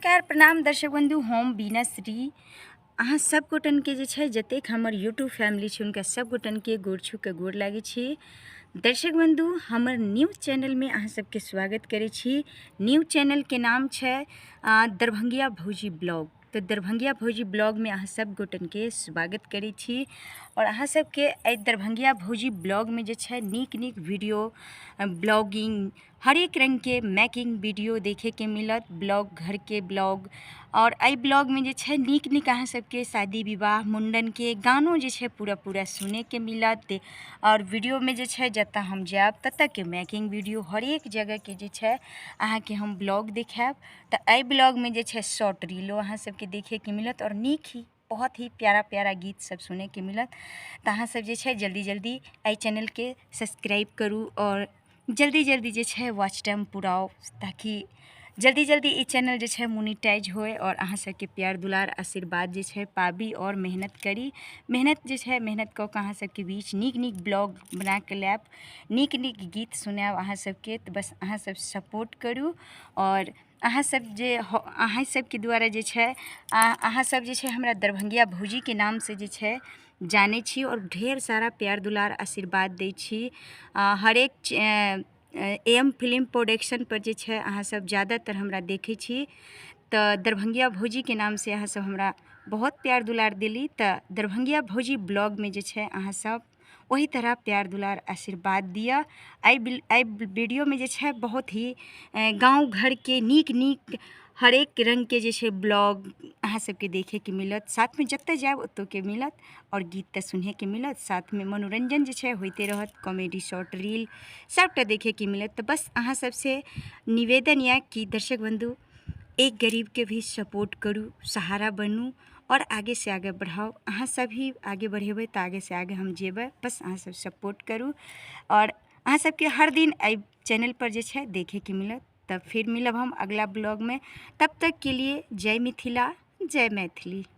नमस्कार प्रणाम दर्शक बंधु, हम बीना श्री अहाँ सब गोटनके जे छै जतेक हमर यूट्यूब फैमिली छै हुनका सब गोटनके गोर छू के गोर लागै छी। दर्शक बंधु, हमर न्यूज चैनलमे अहाँ सबके स्वागत करै छी। न्यूज चैनलके नाम छै दरभंगिया भौजी ब्लॉग। तऽ दरभंगिया भौजी ब्लॉगमे अहाँ सब गोटनके स्वागत करै छी आओर अहाँ सबके एहि दरभंगिया भौजी ब्लॉगमे जे छै नीक नीक वीडियो, ब्लॉगिंग, हरेक रङ्गके मेकिंग वीडियो देखैके मिलत, ब्लॉग, घरके ब्लॉग। आओर एहि ब्लॉगमे जे छै नीक नीक अहाँ सबके शादी विवाह, मुण्डनके गानो जे छै पूरा पूरा सुनैके मिलत। आओर वीडियोमे जे छै जतऽ हम जायब ततऽके मेकिंग वीडियो, हरेक जगहके जे छै अहाँके हम ब्लॉग देखायब। तऽ एहि ब्लॉगमे जे छै शॉर्ट रीलो अहाँ सबके देखैके मिलत आओर नीक ही बहुत ही प्यारा प्यारा गीत सब सुनैके मिलत। तऽ अहाँ सब जे छै जल्दी जल्दी एहि चैनलके सब्सक्राइब करू आओर जल्दी जल्दी जे छै वॉच टाइम पुराउ, ताकि जल्दी जल्दी ई चैनल जे छै मोनिटाइज होय आओर अहाँ सबके प्यार दुलार आशीर्वाद जे छै पाबी आओर मेहनत करी। मेहनत जे छै मेहनत कऽ कऽ अहाँ सबके बीच नीक नीक ब्लॉग बनाके लायब, नीक नीक गीत सुनायब अहाँ सबके। तऽ बस अहाँ सब सपोर्ट करू आओर अहाँ सब जे अहाँ सबके द्वारा जे छै अहाँ सब जे छै हमरा दरभंगिया भौजीके नामसँ जे छै जानै छी आओर ढेर सारा प्यार दुलार आशीर्वाद दै छी। हरेक एम फिल्म प्रोडक्शनपर जे छै अहाँ सब ज्यादातर हमरा देखै छी, तऽ दरभंगिया भौजीके नामसँ अहाँ सब हमरा बहुत प्यार दुलार देली। तऽ दरभंगिया भौजी ब्लॉगमे जे छै अहाँ सब ओही तरह प्यार दुलार आशीर्वाद दिअ। एहि वीडियोमे जे छै बहुत ही गाँव घरके नीक नीक हरेक रङ्गके जे छै ब्लॉग अहाँ सबके देखैके मिलत, साथमे जतऽ जायब ओतौके मिलत आओर गीत तऽ सुनैके मिलत, साथमे मनोरञ्जन जे छै होइते रहत, कॉमेडी शॉर्ट रील सबटा देखैके मिलत। तऽ बस अहाँ सबसँ निवेदन यऽ कि दर्शक बन्धु, एक गरीबके भी सपोर्ट करू, सहारा बनू आओर आगेसँ आगे बढ़ाउ। अहाँ सब ही आगे बढ़ेबै तऽ आगेसँ आगे हम जेबै। बस अहाँ सब सपोर्ट करू आओर अहाँ सबके हर दिन एहि चैनलपर जे छै देखैके मिलत। तब फिर मिलब हम अगला ब्लॉगमे, तब तकके लिए जय मिथिला, जय मैथिली।